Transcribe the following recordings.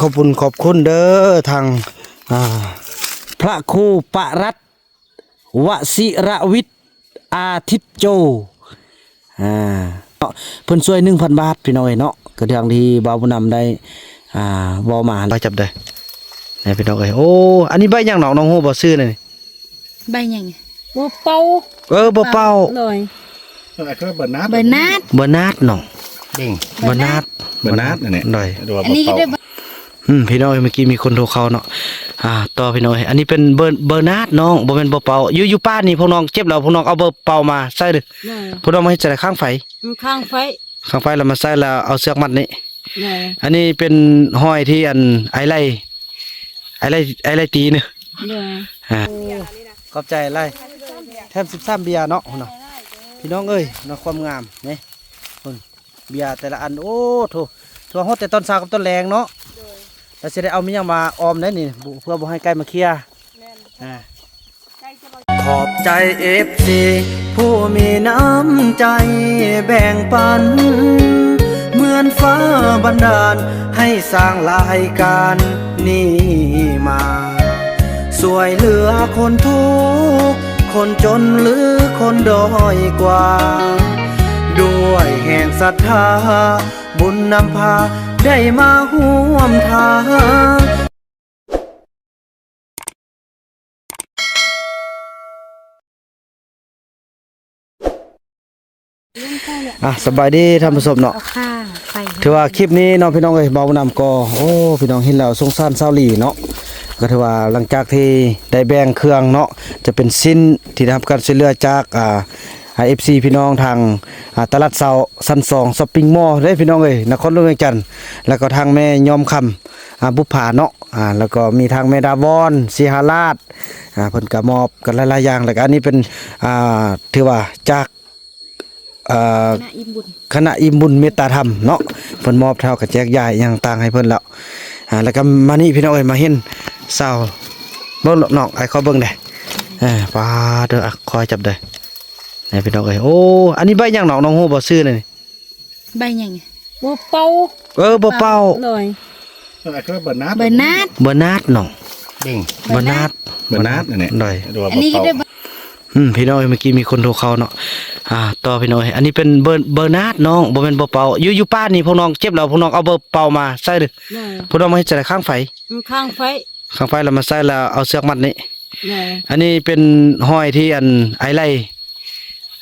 ຂອບຄຸນ ຂອບຄຸນເດີ ທາງ ອ່າ ພະຄູປະລັດ ວະຊິລະວິດ ອາທິດໂຈ ອ່າ ເນາະ ເພິ່ນຊ່ວຍໜຶ່ງພັນບາດ ພີ່ນ້ອງເອີຍເນາະ ກະເລື່ອງທີ່ບ່າວບຸນນຳໄດ້ ອ່າ ເວົ້າມາ ໄປຈັບໄດ້ ນີ້ພີ່ນ້ອງເອີຍ. ໂອ້ ອັນນີ້ໃບຫຍັງເນາະ ນ້ອງຮູ້ບໍ່ຊື່ນີ້? ໃບຫຍັງ? ບົວເປົ່າ. ເອີ ບົວເປົ່າ. ໂດຍ ເອີ ຄືເບີນາດ ເບີນາດ ເບີນາດເນາະ ເບິ່ງ ເບີນາດ ເບີນາດ ເບີນາດ ອັນນີ້ ໂດຍ ອັນນີ້ກໍໄດ້ ອືມ ພີ່ນ້ອງເອີຍ ເມື່ອກີ້ມີຄົນໂທເຂົ້າເນາະ ອ່າ ຕໍ່ ພີ່ນ້ອງເອີຍ. ອັນນີ້ເປັນເບີ ເບີນາດນ້ອງ ບໍ່ແມ່ນບົວເປົ່າ. ຢູ່ ຢູ່ປ່ານີ້ພວກນ້ອງເຈັບແລ້ວ ພວກນ້ອງເອົາບົວເປົ່າມາໃສ່ເດີ ໂດຍ ພວກນ້ອງມາເຮັດຈັ່ງໃດ? ຂ້າງໄຟ ອືມ ຂ້າງໄຟ ຂ້າງໄຟ ແລ້ວມາໃສ່ ແລ້ວເອົາເຊືອກມັດນີ້ ໂດຍ ອັນນີ້ເປັນຮອຍທີ່ອັນ ອ້າຍໄລ່ ອ້າຍໄລ່ ອ້າຍໄລ່ຕີນີ້ ໂດຍ ອ່າ ຂອບໃຈຫຼາຍ ແຖມສິບສາມເບຍເນາະ ພຸ້ນນະ ພີ່ນ້ອງເອີຍເນາະ ຄວາມງາມນີ້ ເບິ່ງ ເບຍແຕ່ລະອັນ ໂອ້ໂທ້ ຖືວ່າຮອດແຕ່ຕອນເຊົ້າກັບຕອນແລງເນາະ ໂດຍ ແລ້ວຊິໄດ້ເອົາມີຫຍັງມາອ້ອມໄດ້ນີ້ ເພື່ອບໍ່ໃຫ້ໄກ່ມາເຄຍ ແມ່ນ ອ່າ ຂອບໃຈເອັຟຊີຜູ້ມີນ້ຳໃຈແບ່ງປັນ ເໝືອນຟ້າບັນດານໃຫ້ສ້າງລາຍການນີ້ມາ ຊ່ວຍເຫຼືອຄົນທຸກ ຄົນຈົນ ຫຼື ຄົນດ້ອຍກວ່າ ດ້ວຍແຮງສັດທາ ບຸນນຳພາໄດ້ມາຮ່ວມທາງ. ອ່ະ ສະບາຍດີທ່ານຜູ້ຊົມເນາະ ເອົາຄ່າໄຟໃຫ້ ຖືວ່າຄລິບນີ້ເນາະ ພີ່ນ້ອງເອີຍ ບ່າວບຸນນຳກໍ ໂອ້ ພີ່ນ້ອງເຫັນແລ້ວສົງສານສາວຫຼີເນາະ ກໍຖືວ່າຫຼັງຈາກທີ່ໄດ້ແບ່ງເຄື່ອງເນາະ ຈະເປັນຊິ້ນທີ່ໄດ້ຮັບການຊ່ວຍເຫຼືອຈາກ ອ່າ ເອັຟຊີ ພີ່ນ້ອງທາງ ອ່າ ຕະຫຼາດເຊົ້າຊັ້ນສອງ ຊັອບປິງມໍເດ້ ພີ່ນ້ອງເອີຍ ນະຄອນຫຼວງວຽງຈັນ ແລ້ວກໍທາງແມ່ຍອມຄຳ ອ່າ ບຸບຜາເນາະ ອ່າ ແລ້ວກໍມີທາງແມ່ດາວອນ ສີຫາລາດ ອ່າ ເພິ່ນກໍມອບກັນຫຼາຍໆຢ່າງ ແລ້ວກໍອັນນີ້ເປັນ ອ່າ ຖືວ່າຈາກ ອ່າ ຄະນະອີ່ມບຸນ ຄະນະອີ່ມບຸນເມດຕາທຳເນາະ ເພິ່ນມອບ ເຮົາກໍແຈກຢາຍຫຍັງຕ່າງໃຫ້ເພິ່ນແລ້ວ ອ່າ ແລ້ວກໍມານີ້ ພີ່ນ້ອງເອີຍ ມາເຫັນສາວ ເບິ່ງນ້ອງ ອ້າຍຂໍເບິ່ງແດ່ ເອີ ປາດເດີ ອ່ະ ຂໍໃຫ້ຈັບເດີ ນີ້ ພີ່ນ້ອງເອີຍ ໂອ້ ອັນນີ້ໃບຫຍັງເນາະ ນ້ອງຮູ້ບໍ່ຊື່ນີ້? ໃບຫຍັງ? ບົວເປົ່າ. ເອີ ບົວເປົ່າ. ໂດຍ ເອີ ຄືເບີນາດ ເບີນາດ ເບີນາດເນາະ ເບິ່ງ ເບີນາດ ເບີນາດ ເບີນາດ ອັນນີ້ ໂດຍ ອັນນີ້ກໍໄດ້ ອືມ ພີ່ນ້ອງເອີຍ ເມື່ອກີ້ມີຄົນໂທເຂົ້າເນາະ ອ່າ ຕໍ່ ພີ່ນ້ອງເອີຍ ອັນນີ້ເປັນເບີ ເບີນາດນ້ອງ ບໍ່ແມ່ນບົວເປົ່າ. ຢູ່ ຢູ່ປ່ານີ້ພວກນ້ອງເຈັບແລ້ວ ພວກນ້ອງເອົາບົວເປົ່າມາໃສ່ເດີ ໂດຍ ພວກນ້ອງມາເຮັດຈັ່ງໃດ? ຂ້າງໄຟ ອືມ ຂ້າງໄຟ ຂ້າງໄຟ ແລ້ວມາໃສ່ ແລ້ວເອົາເຊືອກມັດນີ້ ໂດຍ ອັນນີ້ເປັນຮອຍທີ່ອັນ ອ້າຍໄລ່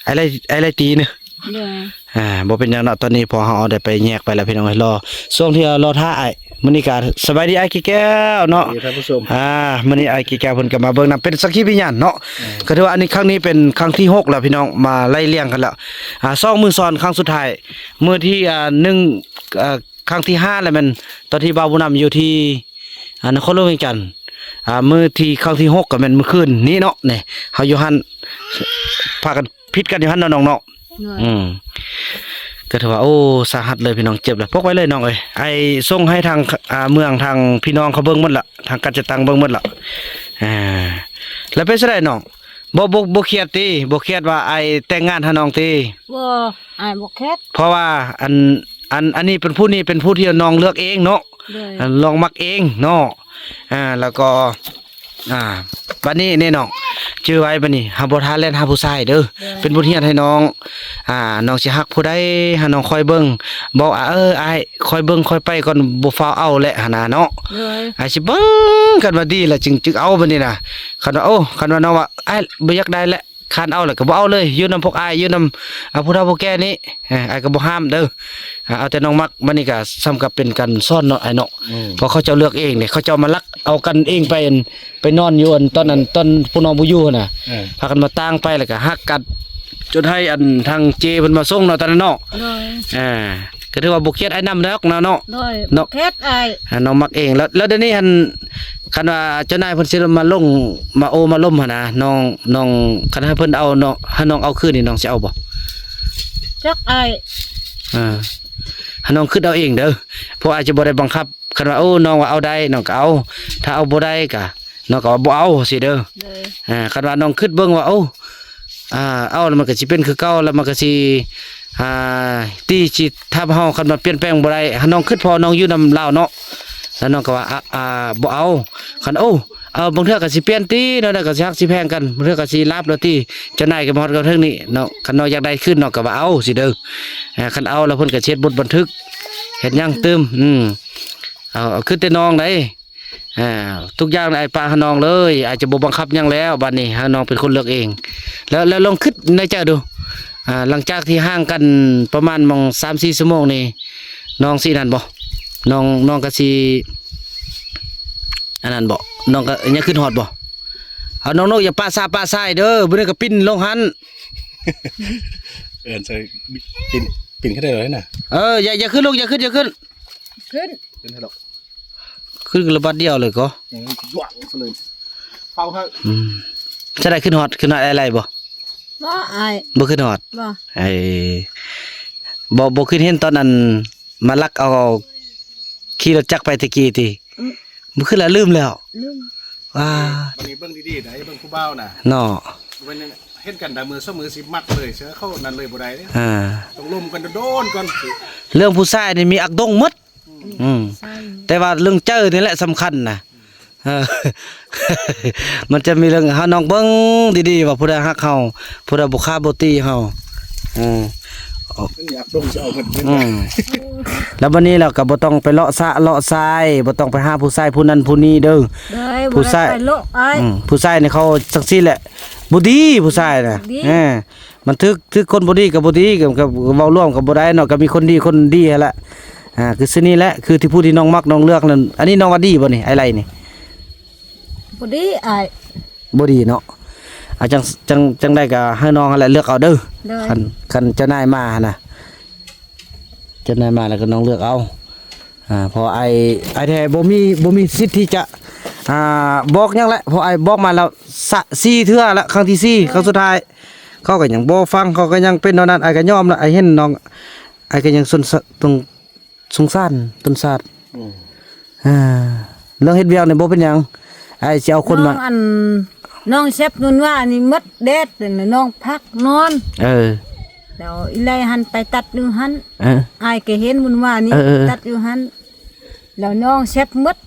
ອ້າຍໄລ່ ອ້າຍໄລ່ຕີນີ້ ໂດຍ ອ່າ ບໍ່ເປັນຫຍັງເນາະ ຕອນນີ້ພໍເຮົາເອົາໄດ້ໄປແຍກໄປແລ້ວ ພີ່ນ້ອງເອີຍ ລໍ ຊ່ວງທີ່ລໍຖ້າອ້າຍ ມື້ນີ້ກະສະບາຍດີອ້າຍກີແກ້ວເນາະ ສະບາຍດີທ່ານຜູ້ຊົມ ອ່າ ມື້ນີ້ອ້າຍກີແກ້ວເພິ່ນກະມາເບິ່ງນຳ ເປັນສັກຂີພະຍານເນາະ ເອີ ກະຖືວ່າອັນນີ້ຄັ້ງນີ້ເປັນຄັ້ງທີຫົກແລ້ວ ພີ່ນ້ອງ ມາໄລ່ລຽງກັນແລ້ວ ອ່າ ສອງມື້ຊ້ອນ ຄັ້ງສຸດທ້າຍ ມື້ທີ ອ່າ ໜຶ່ງ ອ່າ ຄັ້ງທີຫ້າແລ້ວແມ່ນ ຕອນທີ່ບ່າວບຸນນຳຢູ່ທີ່ ອ່າ ນະຄອນຫຼວງວຽງຈັນ ອ່າ ມື້ທີ່ ຄັ້ງທີຫົກ ກໍແມ່ນມື້ຄືນນີ້ເນາະ ນີ້ ເຮົາຢູ່ຫັ້ນ ພາກັນຜິດກັນຢູ່ຫັ້ນເນາະນ້ອງເນາະ ໂດຍ ອືມ ກໍຖືວ່າ ໂອ້ ສາຫັດເລີຍ ພີ່ນ້ອງ ເຈັບແລ້ວ ປົກໄວ້ເລີຍນ້ອງເອີຍ ອ້າຍສົ່ງໃຫ້ທາງ ອ່າ ເມືອງ ທາງພີ່ນ້ອງເຂົາເບິ່ງໝົດລະ ທາງການຈັດຕັ້ງເບິ່ງໝົດລະ ອ່າ ແລ້ວເປັນຈັ່ງໃດນ້ອງ ບໍ່ ບໍ່ ບໍ່ຄຽດຕິ ບໍ່ຄຽດວ່າອ້າຍແຕ່ງງານຫານ້ອງຕິ? ບໍ່ ອ້າຍບໍ່ຄຽດ ເພາະວ່າອັນ ອັນ ອັນນີ້ເປັນຜູ້ນີ້ເປັນຜູ້ທີ່ນ້ອງເລືອກເອງເນາະ ໂດຍ ນ້ອງມັກເອງເນາະ ອ່າ ແລ້ວກໍ ອ່າ ບາດນີ້ນີ້ນ້ອງ ຈື່ໄວ້ບາດນີ້ ເຮົາບໍ່ທ່າແລ່ນຫາຜູ້ຊາຍເດີ ໂດຍ ເປັນບົດຮຽນໃຫ້ນ້ອງ ອ່າ ນ້ອງຊິຮັກຜູ້ໃດ ໃຫ້ນ້ອງຄອຍເບິ່ງ ບອກ ເອີ ອ້າຍ ຄອຍເບິ່ງ ຄອຍໄປກ່ອນ ບໍ່ຟ້າວເອົາແຫຼະ ຫັ້ນນະເນາະ ໂດຍ ອ້າຍຊິເບິ່ງ ຄັນວ່າດີແລ້ວຈຶ່ງ ຈຶ່ງເອົາ ບາດນີ້ນະ ຄັນວ່າ ໂອ້ ຄັນວ່ານ້ອງວ່າ ອ້າຍ ບໍ່ຢາກໄດ້ແຫຼະ ຄານເອົາແລ້ວກໍບໍ່ເອົາເລີຍ ຢູ່ນຳພວກອ້າຍ ຢູ່ນຳ ອ່າ ຜູ້ເຖົ້າຜູ້ແກ່ນີ້ ເອີ ອ້າຍກໍບໍ່ຫ້າມເດີ ອ່າ ເອົາແຕ່ນ້ອງມັກ ບາດນີ້ກໍສ່ຳກັບເປັນການສອນເນາະ ອ້າຍເນາະ ອືມ ເພາະເຂົາເຈົ້າເລືອກເອງເດ້ ເຂົາເຈົ້າມາລັກເອົາກັນເອງໄປ ໄປນອນຢູ່ອັນ ຕອນນັ້ນ ຕອນພວກນ້ອງບໍ່ຢູ່ຫັ້ນນະ ເອີ ພາກັນມາຕ່າງໄປ ແລ້ວກໍຮັກກັນ ຈົນໃຫ້ອັນທາງເຈເພິ່ນມາສົ່ງເນາະ ຕອນນັ້ນເນາະ ໂດຍ ອ່າ ກໍຖືວ່າບໍ່ຄຽດອ້າຍນຳດອກເນາະ ໂດຍ ເນາະ ບໍ່ຄຽດອ້າຍ ອ່າ ນ້ອງມັກເອງ ແລ້ວ ແລ້ວດຽວນີ້ຫັ້ນ ຄັນວ່າເຈົ້ານາຍເພິ່ນຊິມາລົງ ມາໂອ້ມາລົມຫັ້ນນະ ນ້ອງ ນ້ອງ ຄັນໃຫ້ເພິ່ນເອົາເນາະ ໃຫ້ນ້ອງເອົາຄືນນີ້ ນ້ອງຊິເອົາບໍ່? ຈັກອ້າຍ ອ່າ ໃຫ້ນ້ອງຄິດເອົາເອງເດີ ພວກອ້າຍຈະບໍ່ໄດ້ບັງຄັບ ຄັນວ່າ ໂອ້ ນ້ອງວ່າເອົາໄດ້ ນ້ອງກໍເອົາ ຖ້າເອົາບໍ່ໄດ້ກໍ ນ້ອງກໍວ່າບໍ່ເອົາຊີ້ເດີ ໂດຍ ອ່າ ຄັນວ່ານ້ອງຄິດເບິ່ງວ່າ ໂອ້ ອ່າ ເອົາແລ້ວມັນກໍຊິເປັນຄືເກົ່າ ແລ້ວມັນກໍຊິ ອ່າ ຕີຊິທັບເຮົາ ຄັນວ່າປ່ຽນແປງບໍ່ໄດ້ ໃຫ້ນ້ອງຄິດ ເພາະນ້ອງຢູ່ນຳລາວເນາະ ແລ້ວນ້ອງກໍວ່າ ອາ ອາ ບໍ່ເອົາ. ຄັນ ໂອ້ ເອົາ ບາງເທື່ອກໍຊິປ່ຽນຕິເນາະ, ແລ້ວກໍຊິຮັກຊິແພງກັນ, ບາງເທື່ອກໍຊິລາບໂລດຕິ. ເຈົ້ານາຍກໍມາຮອດກັບເທິງນີ້ເນາະ, ຄັນນ້ອງຢາກໄດ້ຄືນ ນ້ອງກໍວ່າເອົາຊິເດີ. ເອີ ຄັນເອົາແລ້ວເພິ່ນກໍຊິເຮັດບົດບັນທຶກ ເຮັດຫຍັງຕື່ມ. ອືມ ເອົາ ເອົາຄືແຕ່ນ້ອງໃດ. ອ່າ ທຸກຢ່າງອ້າຍປະໃຫ້ນ້ອງເລີຍ, ອ້າຍຈະບໍ່ບັງຄັບຫຍັງແລ້ວ. ບາດນີ້ໃຫ້ນ້ອງເປັນຄົນເລືອກເອງ. ແລ້ວ ແລ້ວລອງຄິດໃນໃຈດູ, ອ່າ ຫຼັງຈາກທີ່ຫ່າງກັນປະມານໝ່ອງສາມສີ່ຊົ່ວໂມງນີ້ ນ້ອງຊິນັ້ນບໍ່? ນ້ອງ ນ້ອງກໍຊິ ອັນນັ້ນບໍ່? ນ້ອງກໍຍັງຄິດຮອດບໍ່? ເອົາ ນ້ອງນົກຢ່າປະສະປະສາຍເດີ, ມື້ນີ້ກໍປິ່ນລົງຫັ້ນ. ເອີ້ນໃສ່ ປິ່ນ ປິ່ນຂຶ້ນໄດ້ເລີຍນະ. ເອີ ຢ່າ ຢ່າຂຶ້ນລູກ, ຢ່າຂຶ້ນ ຢ່າຂຶ້ນ. ຂຶ້ນ ຂຶ້ນໃຫ້ດອກ. ຂຶ້ນລະບາດດຽວເລີຍກໍ ເອີ ຫວັງຊະເລີຍ. ເຝົ້າໃຫ້. ອືມ ຈະໄດ້ຂຶ້ນຮອດ ຂຶ້ນຮອດອ້າຍໄລ່ບໍ່? ບໍ່ ອ້າຍ ບໍ່ຂຶ້ນຮອດ. ບໍ່ ໄອ້ ບໍ່ ບໍ່ຄືເຫັນຕອນນັ້ນມາລັກເອົາ ຂີ່ລົດຈັກໄປແຕ່ກີ້ຕິ? ອືມ ບໍ່ຄືລະ ລືມແລ້ວ. ລືມ. ວ້າ ວັນນີ້ເບິ່ງດີໆນະ, ເບິ່ງຜູ້ບ່າວນະ ເນາະ. ເຫັນກັນດາມື້ສອງມື້ຊິມັກເລີຍ, ເຊື່ອເຂົານັ້ນເລີຍບໍ່ໄດ້ເດ້. ອ່າ ຕ້ອງລົມກັນໂດນໆກ່ອນ. ເລື່ອງຜູ້ຊາຍນີ້ມີອັກດົງໝົດ. ອືມ ອືມ ແຕ່ວ່າເລື່ອງໃຈນີ້ແຫຼະສຳຄັນນະ. ເອີ ມັນຈະມີເລື່ອງ ເຮົານ້ອງເບິ່ງດີໆວ່າຜູ້ໃດຮັກເຮົາ, ຜູ້ໃດບໍ່ຂ້າບໍ່ຕີເຮົາ. ເອີ ອືມ ແລ້ວບັດນີ້ລາວກໍບໍ່ຕ້ອງໄປເລາະສະເລາະຊາຍ, ບໍ່ຕ້ອງໄປຫາຜູ້ຊາຍຜູ້ນັ້ນຜູ້ນີ້ເດີ. ຜູ້ຊາຍ ອືມ ຜູ້ຊາຍນີ້ເຂົາຈັ່ງຊີ້ແຫຼະ, ບໍ່ດີຜູ້ຊາຍນະ. ເອີ ມັນຖືກ ຖືກຄົນບໍ່ດີກໍບໍ່ດີ, ກໍ ກໍເວົ້າລວມກໍບໍ່ໄດ້ເນາະ, ກໍມີຄົນດີຄົນດີຫັ້ນລະ. ອ່າ ຄືຊື່ນີ້ແຫຼະ ຄືທີ່ຜູ້ທີ່ນ້ອງມັກນ້ອງເລືອກນັ້ນ. ອັນນີ້ນ້ອງວ່າດີບໍ່ນີ້ ອ້າຍໄລ່ນີ້? ບໍ່ດີອ້າຍ. ບໍ່ດີເນາະ. ອ່າ ຈັ່ງ ຈັ່ງ ຈັ່ງໃດກໍໃຫ້ນ້ອງຫັ້ນແຫຼະເລືອກເອົາເດີ. ຄັນ ຄັນເຈົ້ານາຍມາຫັ້ນນະ ເຈົ້ານາຍມາແລ້ວກໍນ້ອງເລືອກເອົາ. ອ່າ ເພາະອ້າຍ ອ້າຍແທ້ບໍ່ມີ ບໍ່ມີສິດທີ່ຈະ ອ່າ ບອກຫຍັງແຫຼະ, ເພາະອ້າຍບອກມາແລ້ວ ສະ ສີ່ເທື່ອລະ, ຄັ້ງທີສີ່ ຄັ້ງສຸດທ້າຍ. ເຂົາກໍຍັງບໍ່ຟັງ, ເຂົາກໍຍັງເປັນແນວນັ້ນ. ອ້າຍກໍຍອມລະ, ອ້າຍເຫັນນ້ອງ ອ້າຍກໍຍັງສົງສະ ສົງ ສົງສານຕົ້ນຊາດ. ອືມ ອ່າ ເລື່ອງເຮັດວຽກນີ້ບໍ່ເປັນຫຍັງ, ອ້າຍຊິເອົາຄົນມາ. ນ້ອງ ອັນ ນ້ອງເຊັບມື້ວານນີ້ໝົດແດດ, ນ້ອງພັກນອນ. ເອີ ແລ້ວອີ່ໄລ່ຫັ້ນໄປຕັດຢູ່ຫັ້ນ. ເອີ ອ້າຍກໍເຫັນມື້ວານນີ້ ເອີ ຕັດຢູ່ຫັ້ນ. ແລ້ວນ້ອງເຊັບໝົດ.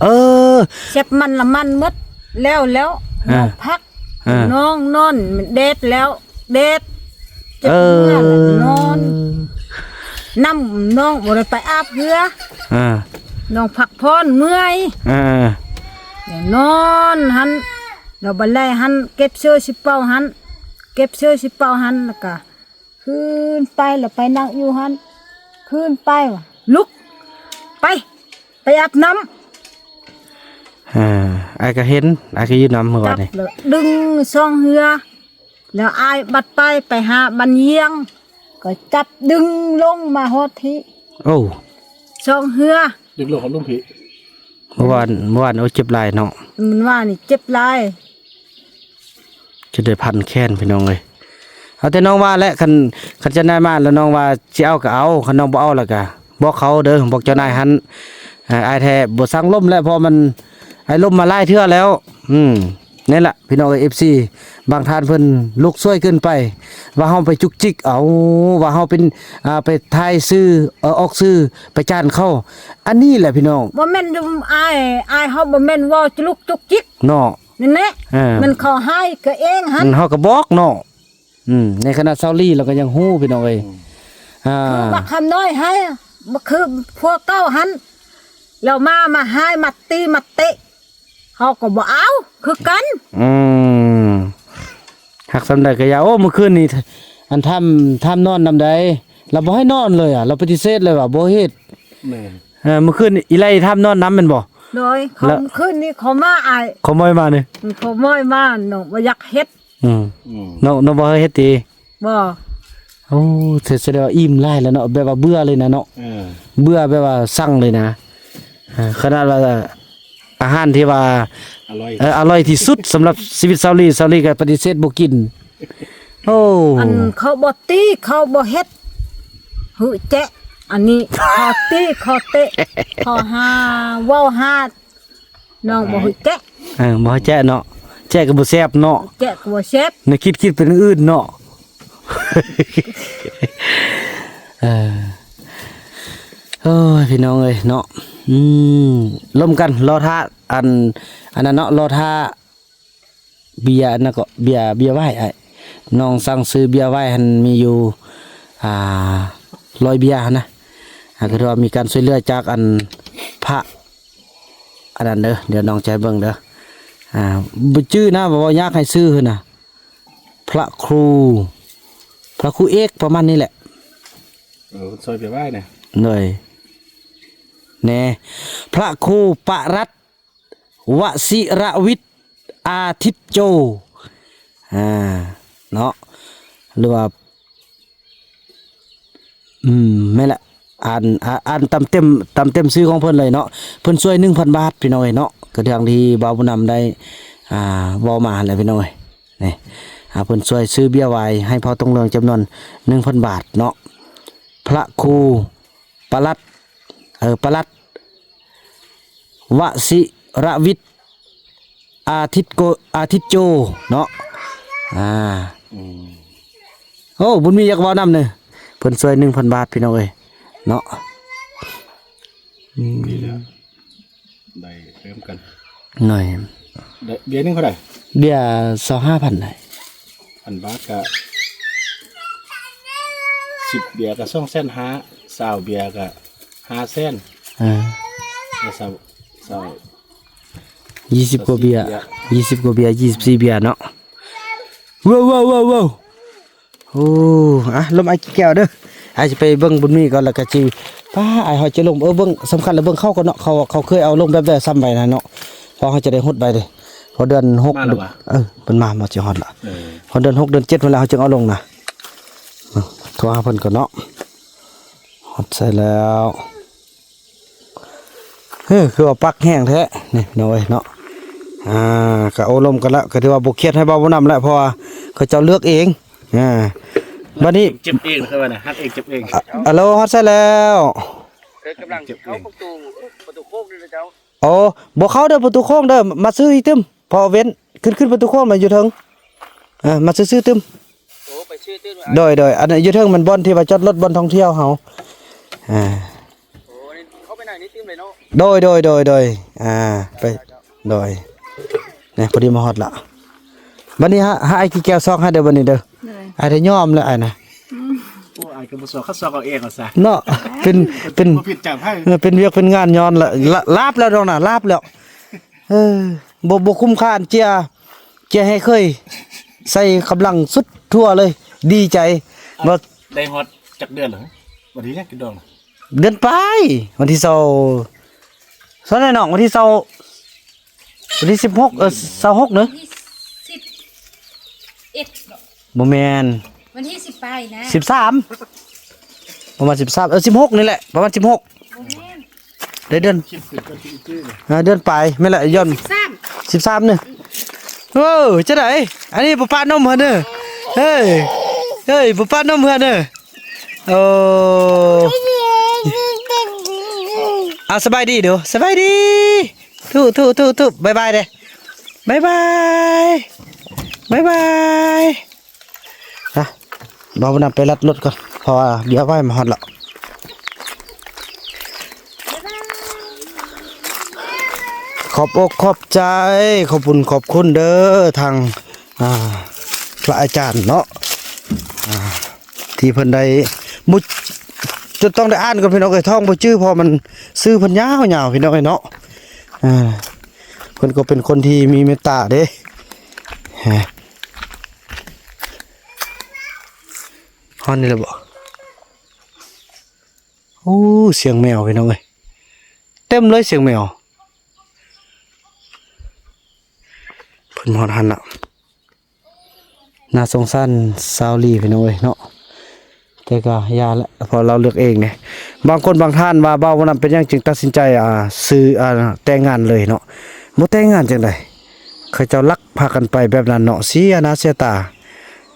ເອີ ເຊັບມັນລະມັນໝົດ. ແລ້ວ ແລ້ວ ອ່າ ນ້ອງພັກ. ອ່າ ນ້ອງນອນ ມັນແດດແລ້ວ ແດດເຈັບເມື່ອ ເອີ ນອນ. ນ້ຳນ້ອງບໍ່ໄດ້ໄປອາບເຮືອ. ອ່າ ນ້ອງພັກຜ່ອນເມື່ອຍ. ອ່າ ແລ້ວນອນຫັ້ນ. ແລ້ວບັດໄດ້ຫັ້ນ ເກັບເສື້ອຊິເປົ່າຫັ້ນ ເກັບເສື້ອຊິເປົ່າຫັ້ນ ແລ້ວກະ ຄືນໄປ ແລ້ວໄປນັ່ງຢູ່ຫັ້ນ. ຄືນໄປວ່າ ລຸກ ໄປ ໄປອາບນ້ຳ. ອ່າ ອ້າຍກໍເຫັນ ອ້າຍກໍຢູ່ນຳມື້ວານນີ້. ຈັບແລ້ວດຶງຊ່ອງເຮືອ ແລ້ວອ້າຍບັດໄປ ໄປຫາບັນຢຽງ ກໍຈັບດຶງລົງມາຮອດພີ້. ໂອ້ ຊ່ອງເຮືອ ດຶງລົງຮອດລຸ່ມພີ້. ເມື່ອວານ ເມື່ອວານ ໂອ້ ເຈັບຫຼາຍເນາະ. ມື້ວານນີ້ເຈັບຫຼາຍ. ຈະໄດ້ພັນແຂນພີ່ນ້ອງເອີຍ. ເອົາແຕ່ນ້ອງວ່າແຫຼະ, ຄັນ ຄັນເຈົ້ານາຍມາແລ້ວນ້ອງວ່າຊິເອົາກໍເອົາ, ຄັນນ້ອງບໍ່ເອົາແລ້ວກໍບອກເຂົາເດີ, ບອກເຈົ້ານາຍຫັ້ນ. ເອີ ອ້າຍແທ້ບໍ່ສັ່ງລົມແຫຼະ, ເພາະມັນ ອ້າຍລົມມາຫຼາຍເທື່ອແລ້ວ. ອືມ ນີ້ລະພີ່ນ້ອງເອີຍ ເອັຟຊີ ບາງທ່ານເພິ່ນລຸກສວຍເກີນໄປ, ວ່າເຮົາໄປຈຸກຈິກເອົາ, ວ່າເຮົາເປັນ ອ່າ ໄປຖ່າຍຊື່ ເອີ ອອກຊື່ ໄປຈ້ານເຂົາ. ອັນນີ້ແຫຼະພີ່ນ້ອງ. ບໍ່ແມ່ນ ອ້າຍ ອ້າຍເຮົາບໍ່ແມ່ນເວົ້າຈຸລຸກຈຸກຈິກເນາະ. ນັ້ນແຫຼະ ເອີ ມັນເຂົາຮ້າຍກໍເອງຫັ້ນ ເຮົາກໍບອກເນາະ. ອືມ ໃນຂະນະຊາວລີລາວກໍຍັງຮູ້ພີ່ນ້ອງເອີຍ. ອືມ ອ່າ ຄືບັກຄຳນ້ອຍໃຫ້ ຄືພວກເກົ່າຫັ້ນ ລາວມາ ມາຮ້າຍ ມາຕີ ມາເຕະ ເຮົາກໍບໍ່ເອົາຄືກັນ. ອືມ ຮັກສ່ຳໃດກໍຢ່າ. ໂອ້ ມື້ຄືນນີ້ ອັນ ຖາມ ຖາມນອນນຳໃດ ລາວບໍ່ໃຫ້ນອນເລີຍອະ, ລາວປະຕິເສດເລີຍວ່າບໍ່ເຮັດ. ແມ່ນ. ເອີ ມື້ຄືນອີ່ໄລ່ຖາມນອນນຳແມ່ນບໍ່? ໂດຍ ເຂົາ ແລ້ວ ມື້ຄືນນີ້ເຂົາມາອ້າຍ ເຂົາມອຍມານີ້ ເຂົາມອຍມາເນາະ ບໍ່ຢາກເຮັດ. ອືມ ອືມ ນ້ອງ ນ້ອງບໍ່ເຮັດຕິ? ບໍ່. ໂອ້ ສະ ສະແດງວ່າອີ່ມຫຼາຍແລ້ວເນາະ, ແບບວ່າເບື່ອເລີຍນະເນາະ. ເອີ ເບື່ອແບບວ່າຊັງເລີຍນະ. ເອີ ຂະໜາດວ່າອາຫານທີ່ວ່າ ອະລ່ອຍ ເອີ ອະລ່ອຍທີ່ສຸດສຳລັບຊີວິດຊາວລີ, ຊາວລີກໍປະຕິເສດບໍ່ກິນ. ໂອ້ ອັນເຂົາບໍ່ຕີ ເຂົາບໍ່ເຮັດ ຫຶແຈະ. ອັນນີ້ເຂົາຕີ ເຂົາເຕະ ເຂົາຫາເວົ້າຫາ ນ້ອງບໍ່ໃຫ້ແຈະ. ເອີ ບໍ່ໃຫ້ແຈະເນາະ, ແຈະກໍບໍ່ແຊບເນາະ, ແຈະກໍບໍ່ແຊບ. ນຶກຄິດ ຄິດເປັນອື່ນເນາະ. ເອີ ໂອ້ຍ ພີ່ນ້ອງເອີຍເນາະ ອືມ ລົມກັນ ລໍຖ້າ ອັນ ອັນນັ້ນເນາະ ລໍຖ້າເບຍ ອັນນັ້ນກໍ ເບຍ ເບຍໄວ້ ອ້າຍ ນ້ອງສັ່ງຊື້ເບຍໄວ້ຫັ້ນ ມີຢູ່ ອ່າ ຮ້ອຍເບຍຫັ້ນນະ ອ່າ ກໍຖືວ່າມີການຊ່ວຍເຫຼືອຈາກ ອັນ ພະ ອັນນັ້ນເດີ ດຽວນ້ອງຈະໃຫ້ເບິ່ງເດີ ອ່າ ບໍ່ຈື່ນະ ເວົ້າຍາກໃຫ້ຊື່ຫັ້ນນະ ພະຄູ ພະຄູເອກ ປະມານນີ້ແຫຼະ ເອີ ຊ່ອຍໄປໄວ້ນະ ໂດຍ ແນ່ ພະຄູປະລັດ ວະຊິລະວິດ ອາທິດໂຈ ອ່າ ເນາະ ຫຼືວ່າ ອືມ ແມ່ນລະ ອ່ານ ອ່າ ອ່ານຕາມເຕັມ ຕາມເຕັມຊື່ຂອງເພິ່ນເລີຍເນາະ ເພິ່ນຊ່ວຍໜຶ່ງພັນບາດ ພີ່ນ້ອງເອີຍເນາະ ກະທາງທີ່ບ່າວບຸນນຳໄດ້ ອ່າ ເວົ້າມາຫັ້ນແຫຼະ ພີ່ນ້ອງເອີຍ ນີ້ ອ່າ ເພິ່ນຊ່ວຍຊື້ເບຍວາຍໃຫ້ພໍ່ຕົງເຫຼືອງຈຳນວນໜຶ່ງພັນບາດເນາະ ພະຄູປະລັດ ເອີ ປະລັດ ວະຊິລະວິດ ອາທິດໂກ ອາທິດໂຈ ເນາະ ອ່າ ອືມ ໂອ້ ບຸນມີຢາກເວົ້ານຳເນີ ເພິ່ນຊ່ວຍໜຶ່ງພັນບາດ ພີ່ນ້ອງເອີຍ ເນາະ ອືມ ດີແລ້ວ ໄດ້ເຕີມກັນ ໜ້ອຍ ເບຍໜຶ່ງເທົ່າໃດ? ເບຍຊາວຫ້າພັນໄດ໋ ພັນບາດກະ ສິບເບຍກະສອງແສນຫ້າ ຊາວເບຍກະຫ້າແສນ ເອີ ຊາວ ຊາວ ຍີ່ສິບກວ່າເບຍ ຍີ່ສິບກວ່າເບຍ ຍີ່ສິບສີ່ເບຍເນາະ ວ້າວ ວ້າວ ວ້າວ ວ້າວ ໂອ້ ອ່ະ ລົມອ້າຍກິນແກ້ວເດີ ອ້າຍຊິໄປເບິ່ງບຸນມີກ່ອນ ແລ້ວກະຊິ ປ້າ ອ້າຍເຮົາຈະລົງ ເອີ ເບິ່ງ ສຳຄັນລະເບິ່ງເຂົາກ່ອນເນາະ ເຂົາ ເຂົາເຄີຍເອົາລົງແບບໃດ ຊ່ຳໃດນະເນາະ ເພາະເຮົາຈະໄດ້ຫົດໄວເດ້ ເພາະເດືອນຫົກ ມາແລ້ວຫວາ? ເອີ ເພິ່ນມາ ມາຊິຮອດລະ ເອີ ຮອດເດືອນຫົກ ເດືອນເຈັດພຸ້ນແຫຼະ ເຮົາຈຶ່ງເອົາລົງນະ ໂທຫາເພິ່ນກ່ອນເນາະ ຮອດໃສແລ້ວ ເຮີ ຄືວ່າປັກແຮງແທ້ ນີ້ພີ່ນ້ອງເອີຍເນາະ ອ່າ ກະໂອ້ລົມກັນລະ ກະຖືວ່າບໍ່ຄຽດໃຫ້ເວົ້ານຳແຫຼະ ເພາະວ່າເຂົາເຈົ້າເລືອກເອງ ອ່າ ບັດນີ້ ເຈັບເອງ ເຂົາວ່ານະ ຮັກເອງເຈັບເອງ ອາໂລ ຮອດໃສແລ້ວ? ເອີ ກຳລັງເຂົ້າປະຕູ ປະຕູໂຄ້ງນີ້ລະເຈົ້າ ໂອ້ ບໍ່ເຂົ້າເດີ ປະຕູໂຄ້ງເດີ ມາຊື້ອີກຕື່ມ ພໍເວັ້ນ ຂຶ້ນ ຂຶ້ນປະຕູໂຄ້ງ ມາຢູ່ເທິງ ເອີ ມາຊື້ໆຕື່ມ ໂອ້ ໄປຊື້ຕື່ມ ໂດຍ ໂດຍ ອັນນັ້ນຢູ່ເທິງແມ່ນບ່ອນທີ່ວ່າຈອດລົດ ບ່ອນທ່ອງທ່ຽວເຮົາ ອ່າ ໂອ້ ນີ້ເຂົ້າໄປໃນນີ້ຕື່ມເລີຍເນາະ ໂດຍ ໂດຍ ໂດຍ ໂດຍ ອ່າ ໄປ ໂດຍ ນີ້ ພໍດີມາຮອດລະ ບັດນີ້ຫາ ຫາອ້າຍກິນແກ້ວຊອກໃຫ້ເດີ ບັດນີ້ເດີ ໂດຍ ອ້າຍໄດ້ຍອມແລ້ວອ້າຍນະ ອືມ ໂອ້ ອ້າຍກໍບໍ່ຊອກ ເຂົາຊອກເອົາເອງວ່າຊະ ເນາະ ເປັນ ເປັນ ບໍ່ຜິດຈາກໃຜ ເອີ ເປັນວຽກເປັນງານຍ້ອນລະ ລາບແລ້ວດອກນະ ລາບແລ້ວ ເອີ ບໍ່ ບໍ່ຄຸ້ມຄ່າ ເຈຍ ເຈຍໃຫ້ເຄີຍ ໃສ່ກຳລັງສຸດທົ່ວເລີຍ ດີໃຈ ເອົາ ວ່າ ໄດ້ຮອດຈັກເດືອນແລ້ວ? ວັນທີຫຍັງກິນດອງ? ເດືອນປາຍ ວັນທີຊາວ ເທົ່າໃດນ້ອງ? ວັນທີຊາວ ວັນທີສິບຫົກ ເອີ ຊາວຫົກເດີ ວັນທີສິບເອັດເນາະ ບໍ່ແມ່ນ ວັນທີສິບປາຍນະ ສິບສາມ ປະມານສິບສາມ ເອີ ສິບຫົກນີ້ແຫຼະ ປະມານສິບຫົກ ບໍ່ແມ່ນ ໄດ້ເດືອນ ອ່າ ເດືອນປາຍ ແມ່ນລະ ຍ້ອນ ສິບສາມ ສິບສາມນີ້ ໂອ້ ຈັ່ງໃດ ອັນນີ້ບໍ່ປະນົມເພິ່ນເດີ ເຮີ້ຍ ເຮີ້ຍ ບໍ່ປະນົມເພິ່ນເດີ ໂອ້ ເອົາ ສະບາຍດີດູ ສະບາຍດີ ທຸ ທຸ ທຸ ທຸ ບາຍບາຍເດ້ ບາຍບາຍ ບາຍບາຍ ອ່ະ ບ່າວບຸນນຳໄປລັດລົດກ່ອນ ເພາະວ່າດຽວໄວມາຮອດແລ້ວ ຂອບອົກຂອບໃຈ ຂອບບຸນຂອບຄຸນເດີ ທາງ ອ່າ ພະອາຈານເນາະ ອ່າ ທີ່ເພິ່ນໄດ້ ບໍ່ ຈົນຕ້ອງໄດ້ອ່ານກ່ອນ ພີ່ນ້ອງເອີຍ ທ່ອງບໍ່ຈື່ ເພາະມັນ ຊື່ເພິ່ນຍາວໆ ພີ່ນ້ອງເອີຍເນາະ ອ່າ ເພິ່ນກໍເປັນຄົນທີ່ມີເມດຕາເດ້ ຮອດນີ້ແລ້ວບໍ? ໂອ້ ສຽງແມວ ພີ່ນ້ອງເອີຍ ເຕັມເລີຍສຽງແມວ ເພິ່ນຮອດຫັ້ນລະ ໜ້າສົງສານຊາວລີ ພີ່ນ້ອງເອີຍເນາະ ແຕ່ກໍຢ່າລະ ເພາະລາວເລືອກເອງເດ້ ບາງຄົນບາງທ່ານວ່າ ບ່າວບຸນນຳເປັນຫຍັງຈຶ່ງຕັດສິນໃຈ ອ່າ ຊື້ ອ່າ ແຕ່ງງານເລີຍເນາະ ບໍ່ແຕ່ງງານຈັ່ງໃດ ເຂົາເຈົ້າລັກພາກັນໄປແບບນັ້ນເນາະ ເສຍໜ້າເສຍຕາ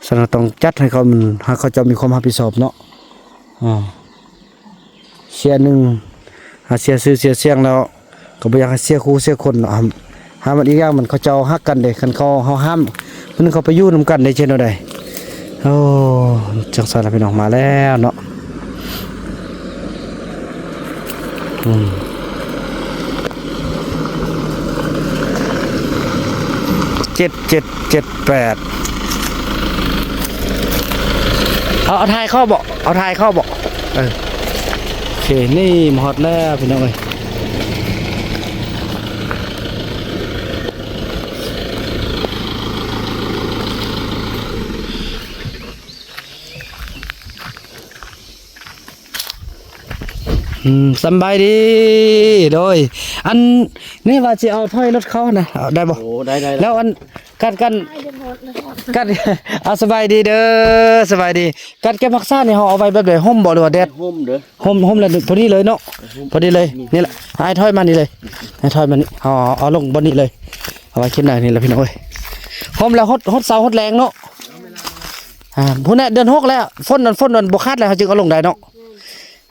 ສະນັ້ນຕ້ອງຈັດໃຫ້ເຂົາ ໃຫ້ເຂົາເຈົ້າມີຄວາມຮັບຜິດຊອບເນາະ ອ່າ ເສຍໜຶ່ງ ຫາເສຍຊື່ເສຍສຽງແລ້ວ ກໍບໍ່ຢາກໃຫ້ເສຍຄູ່ເສຍຄົນເນາະ ຫາມັນອີກຢ່າງມັນເຂົາເຈົ້າຮັກກັນເດ້ ຄັນເຂົາ ເຮົາຫ້າມ ມັນເຂົາໄປຢູ່ນຳກັນໄດ້ ເຮັດແນວໃດ ໂອ້ ຈັ່ງຊັ້ນລະ ພີ່ນ້ອງ ມາແລ້ວເນາະ ເຈັດເຈັດເຈັດແປດ ເອົາ ເອົາຖ່າຍເຂົ້າບໍ່? ເອົາຖ່າຍເຂົ້າບໍ່? ເອີ ໂອເຄ ນີ້ມາຮອດແລ້ວພີ່ນ້ອງເອີຍ. ອືມ ສຳບາຍດີ ໂດຍ ອັນນີ້ວ່າຊິເອົາຖອຍລົດເຂົ້ານະ ເອົາໄດ້ບໍ່? ໂອ້ ໄດ້ໆ ແລ້ວອັນ ກັນ ກັນ ກັນ ເອົາ ສະບາຍດີເດີ ສະບາຍດີ. ກັນເກັບຜັກຊານີ້ ເຮົາເອົາໄວ້ແບບໃດ? ຮົ່ມບໍ່ ຫຼືວ່າແດດ? ຮົ່ມເດີ ຮົ່ມ ຮົ່ມແລ້ວພໍດີເລີຍເນາະ ພໍດີເລີຍ. ນີ້ແຫຼະ ອ້າຍຖອຍມານີ້ເລີຍ ອ້າຍຖອຍມານີ້ ເອົາ ເອົາລົງບ່ອນນີ້ເລີຍ ເອົາໄວ້ຂຶ້ນໜ້ານີ້ລະພີ່ນ້ອງເອີຍ. ຮົ່ມແລ້ວ ຫົດ ຫົດເຊົ້າຫົດແລງເນາະ. ອ່າ ພຸ້ນແຫຼະ ເດືອນຫົກແລ້ວ ຝົນນັ້ນ ຝົນນັ້ນບໍ່ຂາດແລ້ວ ເຮົາຈຶ່ງເອົາລົງໄດ້ເນາະ.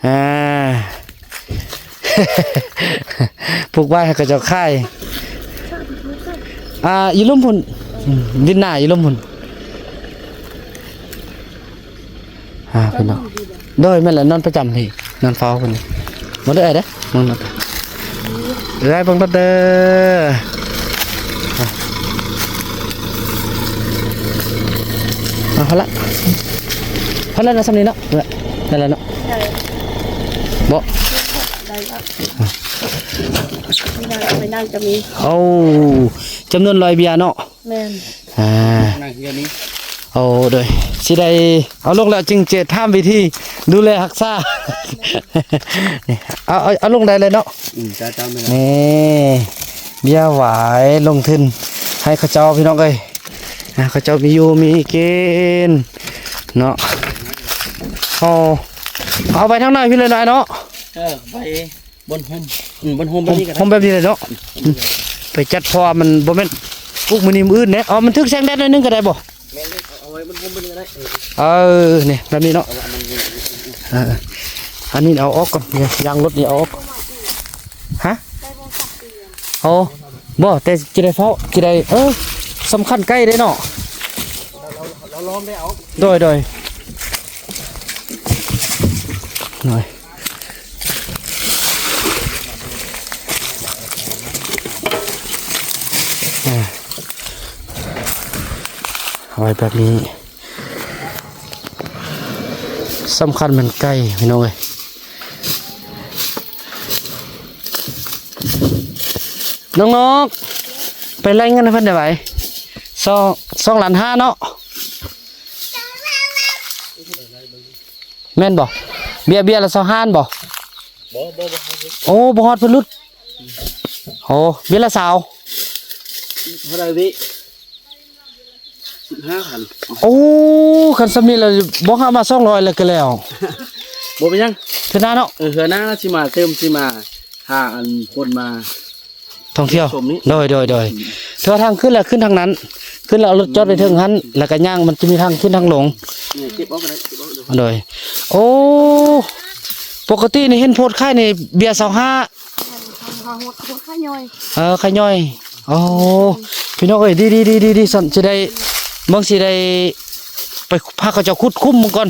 ອ່າ ຜູກໄວ້ໃຫ້ເຂົາເຈົ້າຂາຍ ອ່າ ຢູ່ລຸ່ມພຸ້ນ ອືມ ດິນນາຢູ່ລຸ່ມພຸ້ນ. ອ່າ ພີ່ນ້ອງ ໂດຍ ແມ່ນແຫຼະ ນອນປະຈຳພີ້ ນອນເຝົ້າພຸ້ນ ບໍ່ໄດ້ເອີຍເດ້ ນອນ ໄດ້ເບິ່ງລົດເດີ. ເອົາ ພໍລະ ພໍລະນະ ສ່ຳນີ້ເນາະ ໄດ້ລະເນາະ ໄດ້ ບໍ່ ໄດ້ລະ ມີໜ້າໄປນາງຈະມີ ໂອ້ ຈຳນວນຮ້ອຍເບຍເນາະ. ແມ່ນ ອ່າ ໂອ້ ໂດຍ ຊິໄດ້ເອົາລົງແລ້ວຈຶ່ງຈະຖາມວິທີດູແລຮັກສາ ເອົາ ເອົາ ເອົາລົງໄດ້ເລີຍເນາະ. ອືມ ຈ້າ ຈ້າ ແມ່ນ ນີ້ ເບຍຫວາຍລົງທຶນໃຫ້ເຂົາເຈົ້າພີ່ນ້ອງເອີຍ ອ່າ ເຂົາເຈົ້າມີຢູ່ມີກິນເນາະ. ເອົາ ເອົາໄປທາງໃນພີ້ເລີຍເນາະ ເນາະ ເອີ ໄປ ບ່ອນຮົ່ມ ອືມ ບ່ອນຮົ່ມແບບນີ້ກໍໄດ້ ຮົ່ມແບບນີ້ເລີຍເນາະ. ອືມ ໄປຈັດ ເພາະວ່າມັນບໍ່ແມ່ນປູກມື້ນີ້ມື້ອື່ນເດ້. ເອົາ ມັນຖືກແສງແດດໜ້ອຍໜຶ່ງກໍໄດ້ບໍ່? ແມ່ນເດ້ ເອົາໄວ້ບ່ອນຮົ່ມໄປນີ້ກໍໄດ້ ເອີ ເອີ ນີ້ ແບບນີ້ເນາະ ເອົາໄວ້ອັນນີ້ ເອີ ອັນນີ້ເອົາອອກກ່ອນ ຢາງລົດນີ້ເອົາອອກ ຮະ? ເອົາ ບໍ່ ແຕ່ຈະໄດ້ເຝົ້າ ຈະໄດ້ ເອີ ສຳຄັນໃກ້ເດ້ເນາະ ລາວ ລາວລ້ອມໄດ້ເອົາ ໂດຍ ໂດຍ ໂດຍ. ອ່າ ເອົາໄວ້ແບບນີ້ ສຳຄັນແມ່ນໄກ່ພີ່ນ້ອງເອີຍ. ນ້ອງນົກ ໄປໄລ່ເງິນໃຫ້ເພິ່ນໄດ້ໄຫວ? ສອງ ສອງລ້ານຫ້າເນາະ. ແມ່ນບໍ່? ເບຍ ເບຍລະຊາວຫ້າບໍ່? ບໍ່ ບໍ່ ບໍ່ ໂອ້ ບໍ່ຮອດ ເພິ່ນຫຼຸດ. ໂອ້ ເບຍລະຊາວ ເທົ່າໃດເວີຍ? ສິບຫ້າພັນ. ໂອ້ ຄັນສ່ຳນີ້ລະບໍ່ຫາມາສອງຮ້ອຍລະກະແລ້ວ. ບໍ່ເປັນຫຍັງ ເທື່ອໜ້າເນາະ. ເອີ ເທື່ອໜ້າຊິມາເຕີມ ຊິມາຫາອັນຄົນມາ ທ່ອງທ່ຽວ ໂດຍ ໂດຍ ໂດຍ. ອືມ ຖືວ່າທາງຂຶ້ນລະຂຶ້ນທາງນັ້ນ ຂຶ້ນລະເອົາລົດຈອດໄປເທິງຫັ້ນ ລະກະຍ່າງ ມັນຈະມີທາງຂຶ້ນທາງລົງ. ເກັບອອກກໍໄດ້ ເກັບອອກ. ໂດຍ ໂອ້ ປົກກະຕິນີ້ເຫັນໂພດຂາຍນີ້ເບຍຊາວຫ້າ. ເອີ ຂາຍຍ່ອຍ ໂອ້ ພີ່ນ້ອງເອີຍ ດີໆໆໆ ຊັ້ນຊິໄດ້ ເບິ່ງຊິໄດ້ໄປພາເຂົາເຈົ້າຂຸດຄຸ້ມເບິ່ງກ່ອນ.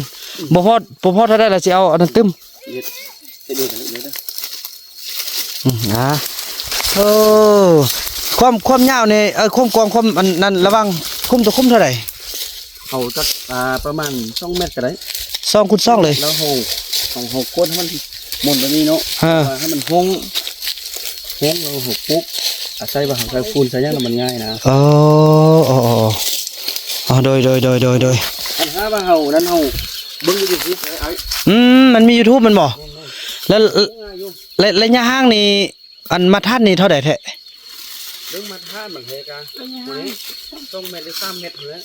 ບໍ່ພໍ ບໍ່ພໍເທົ່າໃດລະຊິເອົາອັນນັ້ນຕື່ມ. ອືມ ອ່າ ໂອ້ ຄວາມ ຄວາມຍາວນີ້ ເອີ ຄວາມກວ້າງ ຄວາມອັນນັ້ນ ລະຫວ່າງຄຸ້ມຕໍ່ຄຸ້ມເທົ່າໃດ? ເອົາຈັກ ອ່າ ປະມານສອງແມັດກໍໄດ້ ສອງຄູນສອງເລີຍ. ແລ້ວເຮົາ ເຮົາ ເຮົາກວດໃຫ້ມັນໝົນແບບນີ້ເນາະ. ເອີ ວ່າໃຫ້ມັນໂຮງ ໂຮງແລ້ວເຮົາປູກ ອາໄສວ່າເຮົາໃສ່ຝຸ່ນໃສ່ຫຍັງແລ້ວມັນງ່າຍນະ. ເອີ ເອີ ເອີ ເອີ ໂດຍ ໂດຍ ໂດຍ ໂດຍ ໂດຍ. ຄັນຫາວ່າເຮົານັ້ນ ເຮົາເບິ່ງຢູ່ຢູທູບໄດ້ອ້າຍ. ອືມ ມັນມີຢູທູບແມ່ນບໍ່? ແມ່ນໆ ແລ້ວ ໂອ້ ງ່າຍຢູ່. ໄລ ໄລຍະຫ່າງນີ້ ອັນມາດຖານນີ້ເທົ່າໃດແທ້? ເບິ່ງມາດຖານບາງແຫ່ກະ ສອງແມັດ ຫຼື ສາມແມັດພຸ້ນແຫຼະ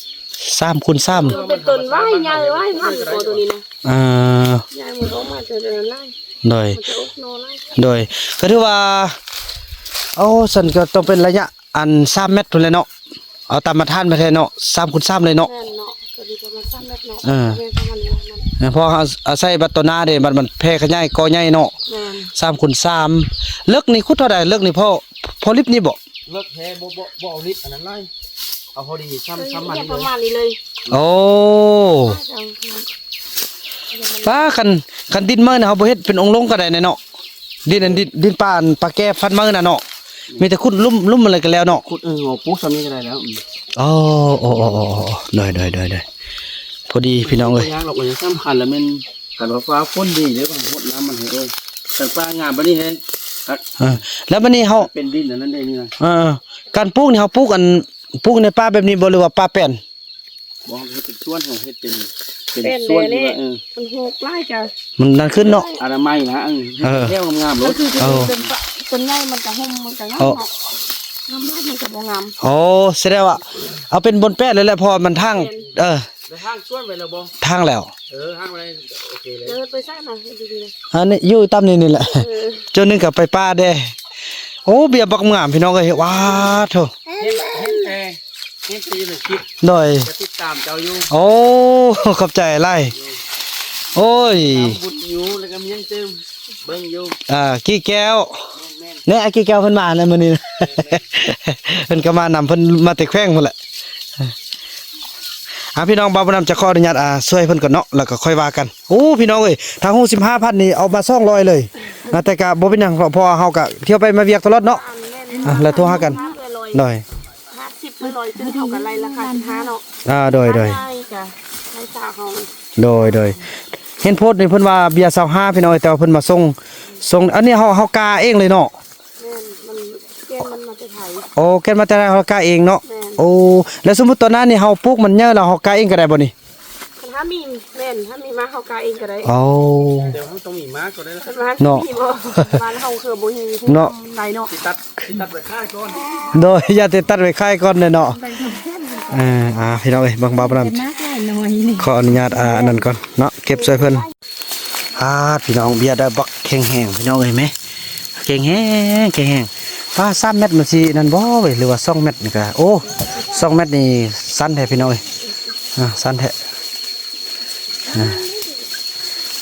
ສາມຄູນສາມ. ເອີ ເປັນຕົ້ນຫວາຍໃຫຍ່ ຫວາຍພັນກວ່າໂຕນີ້ນະ. ອ່າ ໃຫຍ່ໝົດອອກມາເທື່ອລະຫຼາຍ. ໂດຍ ມັນຈະອອກໜໍ່ຫຼາຍ. ໂດຍ ກໍຖືວ່າ ໂອ້ ຊັ້ນກໍຕ້ອງເປັນໄລຍະ ອັນສາມແມັດພຸ້ນແຫຼະເນາະ. ເອົາຕາມມາດຖານໄປແທ້ເນາະ ສາມຄູນສາມເລີຍເນາະ. ແມ່ນເນາະ ໂຕນີ້ປະມານສາມແມັດເນາະ. ເອີ ແມ່ນປະມານນັ້ນ. ເອີ ເພາະເຮົາອາໄສບັດຕໍ່ໜ້າເດ້ ບັດມັນແຜ່ຂະຫຍາຍກໍໃຫຍ່ເນາະ. ແມ່ນ ສາມຄູນສາມ. ເລິກນີ້ຂຸດເທົ່າໃດ? ເລິກນີ້ພໍ ພໍລິບນີ້ບໍ່? ເລິກແທ້ ບໍ່ ບໍ່ ບໍ່ເອົາລິບອັນນັ້ນຫຼາຍ ເອົາພໍດີ ຊ່ຳ ຊ່ຳມັນນີ້ເລີຍ ປະມານນີ້ເລີຍ. ໂອ້ ປ້າ ຄັນ ຄັນດິນເມີນະ ເຮົາບໍ່ເຮັດເປັນອົງລົງກໍໄດ້ແນ່ເນາະ. ດິນອັນ ດິນ ດິນປ່າ ອັນ ປ່າແກ້ຟັນເໝີນະເນາະ. ມີແຕ່ຂຸດຫຼຸມ ຫຼຸມອະໄລກໍແລ້ວເນາະ. ຂຸດ ເອີ ເອົາປູກຊ່ຳນີ້ກໍໄດ້ແລ້ວ. ອືມ ອໍ ໂອ້ ໂອ້ ໂອ້ ໂອ້ ໂອ້ ໂດຍ ໂດຍ ໂດຍ ໂດຍ ພໍດີພີ່ນ້ອງເອີຍ. ບໍ່ຍາກດອກ ມັນສຳຄັນລະແມ່ນ ຄັນວ່າຟ້າຝົນດີເດ້ ເຮົາຫົດນ້ຳມັນໃຫ້ ເອີ ຄັນປ່າງາມປານນີ້ແຮງຄັກ. ເອີ ແລ້ວບັດນີ້ເຮົາ ເປັນດິນອັນນັ້ນເດ້ນີ້ນະ. ເອີ ການປູກນີ້ ເຮົາປູກ ອັນ ປູກໃນປ່າແບບນີ້ບໍ່ ຫຼືວ່າປ່າແປນ? ບໍ່ ເຮົາເຮັດເປັນສວນ ເຮົາເຮັດເປັນ ເປັນສວນທີ່ວ່າ ເອີ ມັນໂຮກຫຼາຍກະ ມັນນັ້ນຂຶ້ນເນາະ ອະນາໄມນະ. ເອີ ເອີ ແຖວງາມໆໂລດ. ເອີ ສ່ວນໃຫຍ່ມັນກະຮົ່ມ ມັນກະງາມເນາະ. ງາມຫຼາຍມັນກະບໍ່ງາມ. ໂອ້ ສະແດງວ່າເອົາເປັນບ່ອນແປນເລີຍແຫຼະ ເພາະວ່າມັນທາງ ແມ່ນ ເອີ ແລ້ວທາງສວນໄວ້ແລ້ວບໍ່? ທາງແລ້ວ. ເອີ ທາງໄວ້ ໂອເຄເລີຍ. ເດີນໄປໃສນະ? ອັນນີ້ຢູ່ຕາມນີ້ນີ້ແຫຼະ. ເອີ ຈົນໜຶ່ງກໍໄປປ່າແດ່. ໂອ້ ເບ້ຍບັກງາມພີ່ນ້ອງເອີຍ. ວ້າໂທ້ ເຫັນ ເຫັນແຕ່ ເຫັນແຕ່ຢູ່ໃນຄລິບ ໂດຍ ກໍຕິດຕາມເຈົ້າຢູ່. ໂອ້ ຂອບໃຈຫຼາຍ. ໂອ້ຍ ຕາມບຸດຢູ່ ແລ້ວກໍມີຫຍັງຕື່ມ ເບິ່ງຢູ່. ອ່າ ກີ້ແກ້ວ ແມ່ນໆ ແນ່ ອາ ກີ້ແກ້ວເພິ່ນມາແລ້ວມື້ນີ້. ແມ່ນໆ ເພິ່ນກໍມານຳ ເພິ່ນມາແຕ່ແຂວງພຸ້ນແຫຼະ. ອ່າ ພີ່ນ້ອງ ບ່າວບຸນນຳຈະຂໍອະນຸຍາດ ອ່າ ຊ່ວຍເພິ່ນກ່ອນເນາະ ແລ້ວກໍຄ່ອຍວ່າກັນ. ໂອ້ ພີ່ນ້ອງເອີຍ ຖ້າຮູ້ສິບຫ້າພັນນີ້ເອົາມາສອງຮ້ອຍເລີຍນະ. ແຕ່ກໍບໍ່ເປັນຫຍັງ ເພາະວ່າເຮົາກໍທ່ຽວໄປມາວຽກຕະຫຼອດເນາະ. ອ່າ ແລ້ວໂທຫາກັນ. ໂດຍ ຫ້າສິບ ຮ້ອຍ ຈຶ່ງເຮົາກໍໄລ່ລາຄາສິບຫ້າເນາະ. ອ່າ ໂດຍ ໂດຍ ໂດຍ ໂດຍ ເຫັນໂພສນີ້ເພິ່ນວ່າເບ້ຍຊາວຫ້າ ພີ່ນ້ອງເອີຍ ແຕ່ວ່າເພິ່ນມາສົ່ງ ສົ່ງ ອັນນີ້ເຮົາ ເຮົາກ້າເອງເລີຍເນາະ. ແມ່ນ ມັນ ແກ່ນມັນມາແຕ່ໄທ. ໂອ້ ແກ່ນມາແຕ່ໄທ ເຮົາກ້າເອງເນາະ. ແມ່ນ ໂອ້ ແລ້ວສົມມຸດຕອນໜ້ານີ້ເຮົາປູກມັນໃຫຍ່ແລ້ວ ເຮົາກ້າເອງກໍໄດ້ບໍ່ນີ້? ຄັນຖ້າມີ ແມ່ນ ຖ້າມີມາເຮົາກ້າເອງກໍໄດ້. ໂອ້ ແຕ່ວ່າເຮົາຕ້ອງມີມາກ່ອນເດ້. ຄັນວ່າເນາະ ມີບໍ່? ບ້ານເຮົາຄືບໍ່ມີເນາະ ໄດ້ເນາະ. ຊິຕັດ ຊິຕັດໄວ້ຂາຍກ່ອນ. ໂດຍ ຢ່າແຕ່ຕັດໄວ້ຂາຍກ່ອນເດ້ເນາະ. ເອີ ອ່າ ພີ່ນ້ອງເອີຍ ເບິ່ງ ບ່າວບຸນນຳ ຂອອະນຸຍາດ ອ່າ ອັນນັ້ນກ່ອນເນາະ ເກັບຊ່ວຍເພິ່ນ. ອ່າ ພີ່ນ້ອງ ເບ້ຍໄດ້ບັກແຂງແຮງ ພີ່ນ້ອງເອີຍ ແມ່ ແຂງແຮງ ແຂງແຮງ. ປາ ສາມແມັດມັນຊິນັ້ນບໍ່ເວີຍ ຫຼືວ່າສອງແມັດນີ້ກະ ໂອ້ ສອງແມັດນີ້ສັ້ນແທ້ ພີ່ນ້ອງເອີຍ. ອ່າ ສັ້ນແທ້. ອ່າ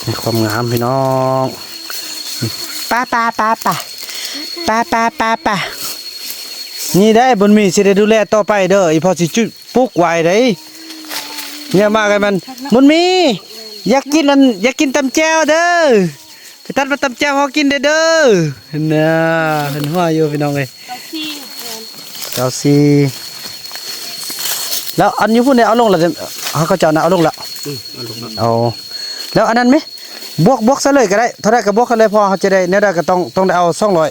ໃນຄວາມງາມພີ່ນ້ອງ ປາ ປາ ປາ ປາ ນີ້ໄດ້ບຸນມີຊິໄດ້ດູແລຕໍ່ໄປເດີ ອີ່ພໍ່ຊິຈຸ ປູກໄວ້ໄດ໋. ເຍາະມາກໃຫ້ມັນ ບຸນມີ ຢາກກິນອັນ ຢາກກິນຕຳແຈ່ວເດີ ໄປຕັດມາຕຳແຈ່ວເຮົາກິນເດີ ເດີ. ຫັ້ນນະ ເຫັນຫົວຢູ່ພີ່ນ້ອງເອີຍ. ເກົ້າສີ່ ແມ່ນ ເກົ້າສີ່ ແລ້ວອັນຢູ່ພຸ້ນເດ້ ເອົາລົງແລ້ວເດ້ ເຮົາກໍຈະເອົານະ ເອົາລົງແລ້ວ. ອືມ ເອົາລົງແລ້ວ. ເອົາ ແລ້ວອັນນັ້ນແມ ບວກ ບວກໃສ່ເລີຍກໍໄດ້ ເທົ່າໃດກໍບວກໃສ່ເລີຍ ເພາະວ່າເຮົາຈະໄດ້ແນວໃດກໍຕ້ອງ ຕ້ອງໄດ້ເອົາສອງຮ້ອຍ.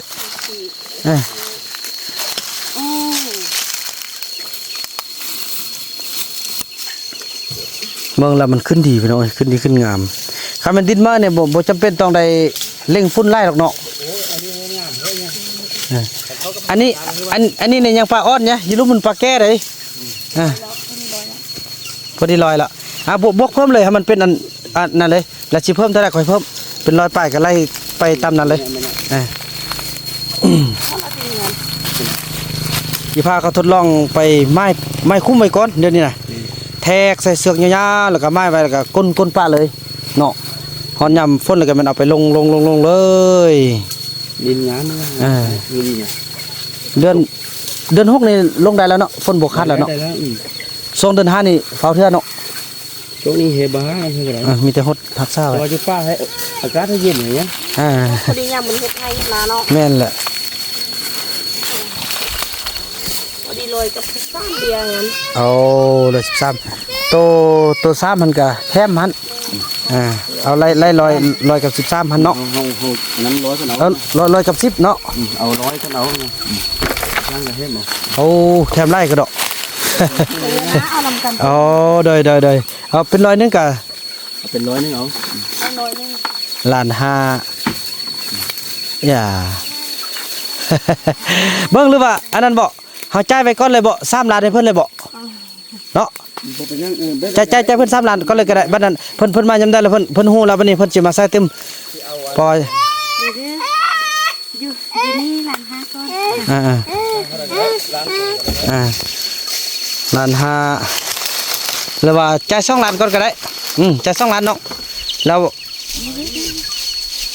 ເອີ ອືມ ເບິ່ງແລ້ວມັນຂຶ້ນດີພີ່ນ້ອງເອີຍ ຂຶ້ນດີຂຶ້ນງາມ. ຄັນແມ່ນດິນມານີ້ ບໍ່ ບໍ່ຈຳເປັນຕ້ອງໄດ້ເລັ່ງຝຸ່ນຫຼາຍດອກເນາະ. ເອີ ອັນນີ້ ອັນ ອັນນີ້ນີ້ຍັງປາອ່ອນນະ ຢູ່ລຸ່ມມັນປາແກ້ເດ້. ອ່າ ພໍດີຮ້ອຍລະ. ອ່າ ບວກ ບວກເພີ່ມເລີຍ ໃຫ້ມັນເປັນອັນ ອັນນັ້ນເລີຍ ແລ້ວຊິເພີ່ມເທົ່າໃດຄ່ອຍເພີ່ມ ເປັນຮ້ອຍປາຍກໍໄລ່ໄປຕາມນັ້ນເລີຍ. ອ່າ ຊິພາເຂົາທົດລອງໄປໝາຍ ໝາຍຄຸ້ມໄວ້ກ່ອນດຽວນີ້ນະ. ແທກໃສ່ເຊືອກຍາວໆ ແລ້ວກໍໝາຍໄວ້ ແລ້ວກໍກົ້ນ ກົ້ນປະເລີຍເນາະ. ຮອດຍາມຝົນແລ້ວກໍແມ່ນເອົາໄປລົງ ລົງ ລົງ ລົງເລີຍ. ດິນງາມ ເອີ ດີນະ. ເດືອນ ເດືອນຫົກນີ້ລົງໄດ້ແລ້ວເນາະ ຝົນບໍ່ຂາດແລ້ວເນາະ. ໄດ້ແລ້ວ ອືມ ຊ່ວງເດືອນຫ້ານີ້ຟ້າວເທື່ອເນາະ. ຊ່ວງນີ້ເຮບາເຮັດໄດ້ ເອີ ມີແຕ່ຫົດຮັກສາໄວ້ ແຕ່ວ່າຢູ່ປ່າໃຫ້ອາກາດໃຫ້ເຢັນຫຍັງ. ອ່າ ພໍດີຍາມມັນເຮັດໄຮ່ເຮັດນາເນາະ. ແມ່ນແຫຼະ. ພໍດີຮ້ອຍກັບສິບສາມເດືອນນັ້ນ. ເອົາ ຮ້ອຍສິບສາມ ໂຕ ໂຕສາມຫັ້ນກະແຖມຫັ້ນ. ອ່າ ເອົາໄລ່ ໄລ່ຮ້ອຍ ຮ້ອຍກັບສິບສາມຫັ້ນເນາະ. ເຮົາ ເຮົາ ເຮົານັ້ນຮ້ອຍຊັ້ນເອົາ ເອົາ ຮ້ອຍ ຮ້ອຍກັບສິບເນາະ. ອືມ ເອົາຮ້ອຍຊັ້ນເອົາ. ອືມ ຍັງກະແຖມເອົາ. ໂອ້ ແຖມຫຼາຍກະດອກ. ເອົານຳກັນ. ອໍ ໂດຍ ໂດຍ ໂດຍ ເອົາເປັນຮ້ອຍໜຶ່ງກະ ເອົາເປັນຮ້ອຍໜຶ່ງເອົາ. ເອົາຮ້ອຍໜຶ່ງ ລ້ານຫ້າ. ຢ່າ ເບິ່ງ ຫຼືວ່າອັນນັ້ນເບາະ ເຮົາຈ່າຍໄວ້ກ່ອນເລີຍເບາະ ສາມລ້ານໃຫ້ເພິ່ນເລີຍເບາະ ເນາະ. ບໍ່ເປັນຫຍັງ ເອີ ໄດ້ ຈ່າຍ ຈ່າຍ ຈ່າຍເພິ່ນສາມລ້ານກ່ອນເລີຍກໍໄດ້. ບັດນັ້ນເພິ່ນ ເພິ່ນມາຍາມໃດລະ ເພິ່ນ ເພິ່ນຮູ້ລະ ບັດນີ້ເພິ່ນຊິມາໃສ່ຕື່ມ. ພໍ ເດີ ຢູ່ ຢູ່ນີ້ລ້ານຫ້າກ່ອນ. ອ່າ ອ່າ ອ່າ ລ້ານຫ້າ ຫຼືວ່າຈ່າຍສອງລ້ານກ່ອນກໍໄດ້. ອືມ ຈ່າຍສອງລ້ານເນາະ ແລ້ວ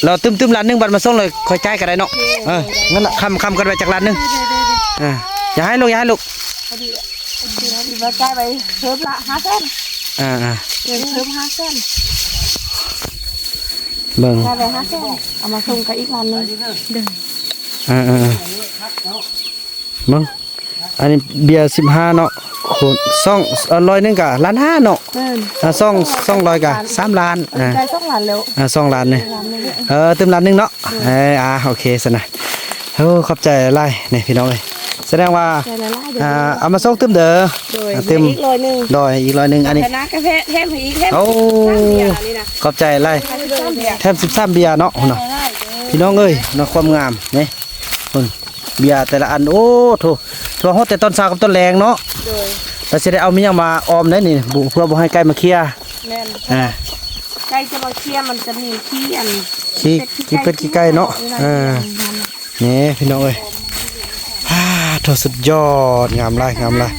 ລາວຕື່ມໆລ້ານໜຶ່ງ ບັດມາສົ່ງເລີຍຄ່ອຍຈ່າຍກໍໄດ້ເນາະ. ເອີ ເງິນນະ ຄ້ຳ ຄ້ຳກັນໄວ້ຈັກລ້ານໜຶ່ງ. ເອີ ຢ່າໃຫ້ລູກ ຢ່າໃຫ້ລູກ. ພໍດີ ພໍດີວ່າຈ່າຍໄປເພີ່ມລະຫ້າແສນ. ອ່າໆ ເອີ ເພີ່ມຫ້າແສນ. ເບິ່ງ ໄດ້ໄປຫ້າແສນ ເອົາມາສົ່ງກໍອີກລ້ານໜຶ່ງ. ເອີໆໆ ເບິ່ງ ອັນນີ້ເບຍສິບຫ້າເນາະ ຄູນສອງ ເອີ ຮ້ອຍໜຶ່ງກໍລ້ານຫ້າເນາະ. ແມ່ນ ອ່າ ສອງ ສອງຮ້ອຍກໍສາມລ້ານ. ອ່າ ຈ່າຍສອງລ້ານແລ້ວ. ອ່າ ສອງລ້ານນີ້ ສອງລ້ານນີ້ ເອີ ຕື່ມລ້ານໜຶ່ງເນາະ. ເອີ ອ່າ ໂອເຄຊັ້ນນະ. ໂອ້ ຂອບໃຈຫຼາຍນີ້ພີ່ນ້ອງເອີຍ. ສະແດງວ່າ ໃຈຫຼາຍໆເດີ ອ່າ ເອົາມາສົ່ງຕື່ມເດີ. ໂດຍ ອ່າ ຕື່ມອີກຮ້ອຍໜຶ່ງ. ໂດຍ ອີກຮ້ອຍໜຶ່ງ. ອັນນີ້ ແລ້ວນະກາແຟແຖມໃຫ້ອີກ ແຖມ ໂອ້ ສາມເບຍນີ້ນະ. ຂອບໃຈຫຼາຍ ສາມສິບສາມເບຍ ແຖມສິບສາມເບຍເນາະ. ພຸ້ນນະ ໃຈຫຼາຍໆເດີ ພີ່ນ້ອງເອີຍເນາະ. ຄວາມງາມນີ້ ພຸ້ນ ເບຍແຕ່ລະອັນ ໂອ້ໂທ້ ຖືວ່າຮອດແຕ່ຕອນເຊົ້າກັບຕອນແລງເນາະ. ໂດຍ ແລ້ວຊິໄດ້ເອົາມີຫຍັງມາອ້ອມໄດ້ນີ້ ບໍ່ ເພື່ອບໍ່ໃຫ້ໄກ່ມາເຄຍ. ແມ່ນ ອ່າ ໄກ່ຈະມາເຄຍ ມັນຈະມີຂີ້ອັນ ຂີ້ ຂີ້ເປັດ ຂີ້ໄກ່ ເນາະ. ເອີ ນີ້ພີ່ນ້ອງເອີຍ ອ່າ ໂທ້ ສຸດຍອດ ງາມຫຼາຍ ງາມຫຼາຍ.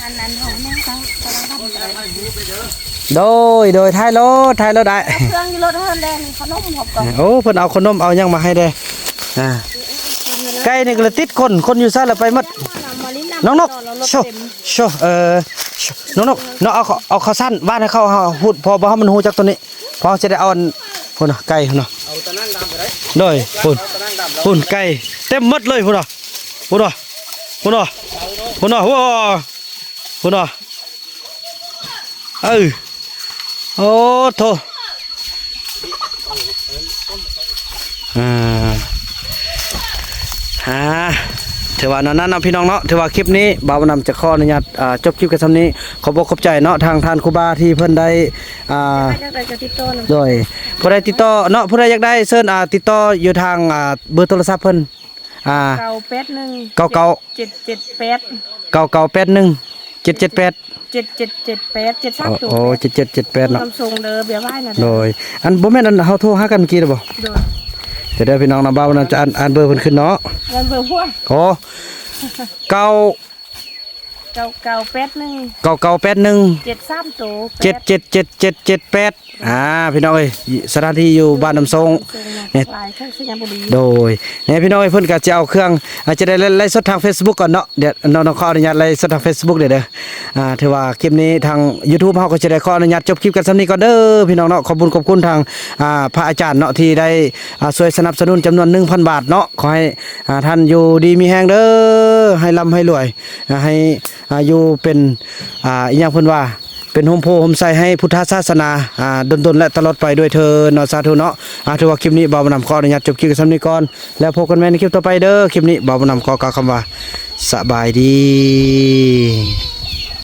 ໂດຍ ໂດຍ ຖ່າຍໂລດ ຖ່າຍໂລດໄດ້ ເຄື່ອງຢູ່ລົດຫັ້ນແດ່ ນີ້ຂະໜົມເຮົາກໍ ໂອ້ ເພິ່ນເອົາຂະໜົມເອົາຫຍັງມາໃຫ້ແດ່. ອ່າ ໄກ່ນີ້ກໍເລີຍຕິດຄົນ ຄົນຢູ່ໃສລະໄປໝົດ. ນ້ອງນົກ ໂຊ ໂຊ ເອີ ໂຊ ນ້ອງນົກເນາະ ເອົາ ເອົາເຂົ້າສານຫວ່ານໃຫ້ເຂົາ ເຮົາຮູ້ ເພາະວ່າມັນຮູ້ຈັກໂຕນີ້ ເພາະເຮົາຈະໄດ້ເອົາ ພຸ້ນນະ ໄກ່ພຸ້ນນະ. ເອົາຕາໜ່າງດຳກໍໄດ້. ໂດຍ ພຸ້ນ ພຸ້ນ ໄກ່ເຕັມໝົດເລີຍ ພຸ້ນນະ ພຸ້ນນະ ພຸ້ນນະ ພຸ້ນນະ ໂອ້ ພຸ້ນນະ. ເອີ ໂອ້ໂທ້ ອ່າ ອ່າ ຖືວ່າແນວນັ້ນເນາະ ພີ່ນ້ອງເນາະ. ຖືວ່າຄລິບນີ້ບ່າວບຸນນຳຈະຂໍອະນຸຍາດ ອ່າ ຈົບຄລິບກັນຊ່ຳນີ້. ຂອບອົກຂອບໃຈເນາະ ທາງທ່ານຄູບາທີ່ເພິ່ນໄດ້ ອ່າ ຢາກໄດ້ກໍຕິດຕໍ່ນຳ. ໂດຍ ຜູ້ໃດຕິດຕໍ່ເນາະ ຜູ້ໃດຢາກໄດ້ເຊີນ ອ່າ ຕິດຕໍ່ຢູ່ທາງ ອ່າ ເບີໂທລະສັບເພິ່ນ ອ່າ ເກົ້າເກົ້າແປດໜຶ່ງ ເກົ້າເກົ້າ ເຈັດເຈັດເຈັດແປດ ເກົ້າເກົ້າແປດໜຶ່ງ ເຈັດເຈັດແປດ ເຈັດເຈັດເຈັດແປດ ເຈັດສາມໂຕ. ໂອ້ ເຈັດເຈັດເຈັດແປດເນາະ ນຳສົ່ງເດີ ເບຍວາຍນະ. ໂດຍ ອັນບໍ່ແມ່ນອັນເຮົາໂທຫາກັນກີ້ແລ້ວບໍ່? ໂດຍ ດຽວເດີພີ່ນ້ອງເນາະ ບ່າວນຳຈະອ່ານ ອ່ານເບີເພິ່ນຂຶ້ນເນາະ. ອ່ານເບີພວກ ໂອ້ ເກົ້າ ເກົ້າເກົ້າແປດໜຶ່ງ ເກົ້າເກົ້າແປດໜຶ່ງ ເຈັດສາມໂຕ ເຈັດເຈັດເຈັດເຈັດເຈັດແປດ. ອ່າ ພີ່ນ້ອງເອີຍ ສະຖານທີ່ຢູ່ບ້ານນ້ຳໂຊງ ນ້ຳໂຊງເນາະ ນີ້ ຫຼາຍ ໄຊຍະບູລີ. ໂດຍ ນີ້ພີ່ນ້ອງເອີຍ ເພິ່ນກໍຈະເອົາເຄື່ອງ ອາດຈະໄດ້ໄລຟ໌ສົດທາງເຟສບຸກກ່ອນເນາະ. ດຽວນ້ອງ ນ້ອງຂໍອະນຸຍາດໄລຟ໌ສົດທາງເຟສບຸກເດີ ເດີ. ອ່າ ຖືວ່າຄລິບນີ້ທາງຢູທູບເຮົາກໍຈະໄດ້ຂໍອະນຸຍາດຈົບຄລິບກັນຊ່ຳນີ້ກ່ອນເດີ ພີ່ນ້ອງເນາະ. ຂອບຄຸນ ຂອບຄຸນທາງ ອ່າ ພະອາຈານເນາະ ທີ່ໄດ້ ອ່າ ຊ່ວຍສະໜັບສະໜູນຈຳນວນໜຶ່ງພັນບາດເນາະ. ຂໍໃຫ້ ອ່າ ທ່ານຢູ່ດີມີແຮງເດີ ໃຫ້ລ່ຳໃຫ້ລວຍ ອ່າ ໃຫ້ ອ່າ ຢູ່ເປັນ ອ່າ ອີຫຍັງເພິ່ນວ່າ ເປັນຮົ່ມໂພຮົ່ມໄຊໃຫ້ພຸດທະສາສະໜາ ອ່າ ດົນໆ ແລະ ຕະຫຼອດໄປດ້ວຍເທີ້ນເນາະ ສາທຸເນາະ. ອ່າ ຖືວ່າຄລິບນີ້ບ່າວບຸນນຳຂໍອະນຸຍາດຈົບຄລິບສ່ຳນີ້ກ່ອນ ແລ້ວພົບກັນໃໝ່ໃນຄລິບຕໍ່ໄປເດີ. ຄລິບນີ້ບ່າວບຸນນຳຂໍກ່າວຄຳວ່າ ສະບາຍດີ.